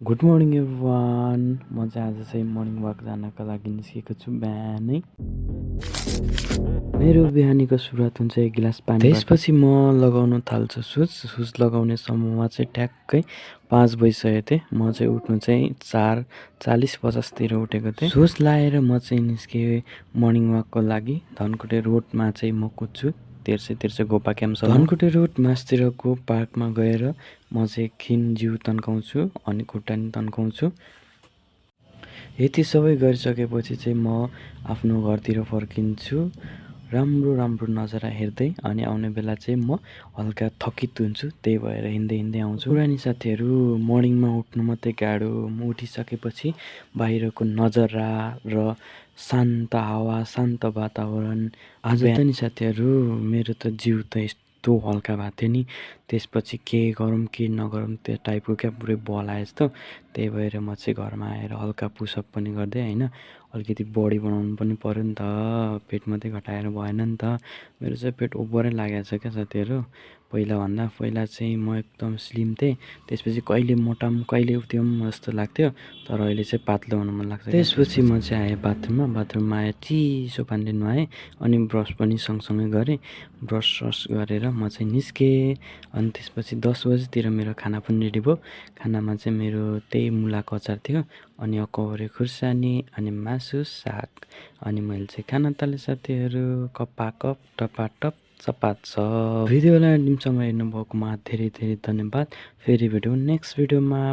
Good morning everyone. म चाहिँ आज चाहिँ मर्निङ वाक जानका लागि निस्केको छु बिहानै। मेरो बिहानीको सुरुवात हुन्छ एक गिलास पानी। त्यसपछि म लगाउन थाल्छु सुज लगाउने समयमा चाहिँ ठ्याक्कै 5 बजिसकेको थिएँ। म चाहिँ उठ्नु चाहिँ 4:40-50तिर उठेको थिएँ। सुज लाएर म चाहिँ निस्केँ मर्निङ वाकको लागि। धनकुटे रोडमा चाहिँ म कुद्छु, तेर्से गोपा क्याम्पसम्म। धनकुटे रोड मास्तिरको पार्कमा गएर म चाहिँ एकछिन जिउ तन्काउँछु अनि खुट्टा नि तन्काउँछु। यति सबै गरिसकेपछि चाहिँ म आफ्नो घरतिर फर्किन्छु राम्रो नजारा हेर्दै। अनि आउने बेला चाहिँ म हल्का थकित हुन्छु, त्यही भएर हिँड्दै आउँछु। पुरानी साथीहरू, मर्निङमा उठ्नु मात्रै गाह्रो, उठिसकेपछि बाहिरको नजारा र शान्त हावा, शान्त वातावरण। आज त नि साथीहरू मेरो त जिउ त यस्तो हल्का भएको थियो नि, त्यसपछि के गरौँ के नगरौँ त्यो टाइपको क्या, पुरै बलाए जस्तो। त्यही भएर म चाहिँ घरमा आएर हल्का पुसअप पनि गर्दै होइन, अलिकति बडी बनाउनु पनि पऱ्यो नि त, पेट मात्रै घटाएर भएन नि त। मेरो चाहिँ पेट ओभरै लागेको छ क्या साथीहरू। पहिला चाहिँ म एकदम स्लिम थिएँ, त्यसपछि कहिले मोटाऊँ कहिले उतिउँ जस्तो लाग्थ्यो, तर अहिले चाहिँ पातलो हुनु मन लाग्छ। त्यसपछि म चाहिँ आएँ बाथरुममा आएर चिसो पानीले नुहाएँ अनि ब्रस पनि सँगसँगै गरेँ। ब्रस गरेर म चाहिँ निस्केँ। अनि त्यसपछि 10 बजीतिर मेरो खाना पनि रेडी भयो। खानामा चाहिँ मेरो त्यही मुलाको अचार थियो अनि अकौरे खुर्सानी अनि मासु साग। अनि मैले चाहिँ खाना थालेँ साथीहरू, कपाकप टपाटप चपाचप। भिडियोलाई अन्तिमसम्म हेर्नुभएकोमा धेरै धन्यवाद। फेरि भेटौँ नेक्स्ट भिडियोमा।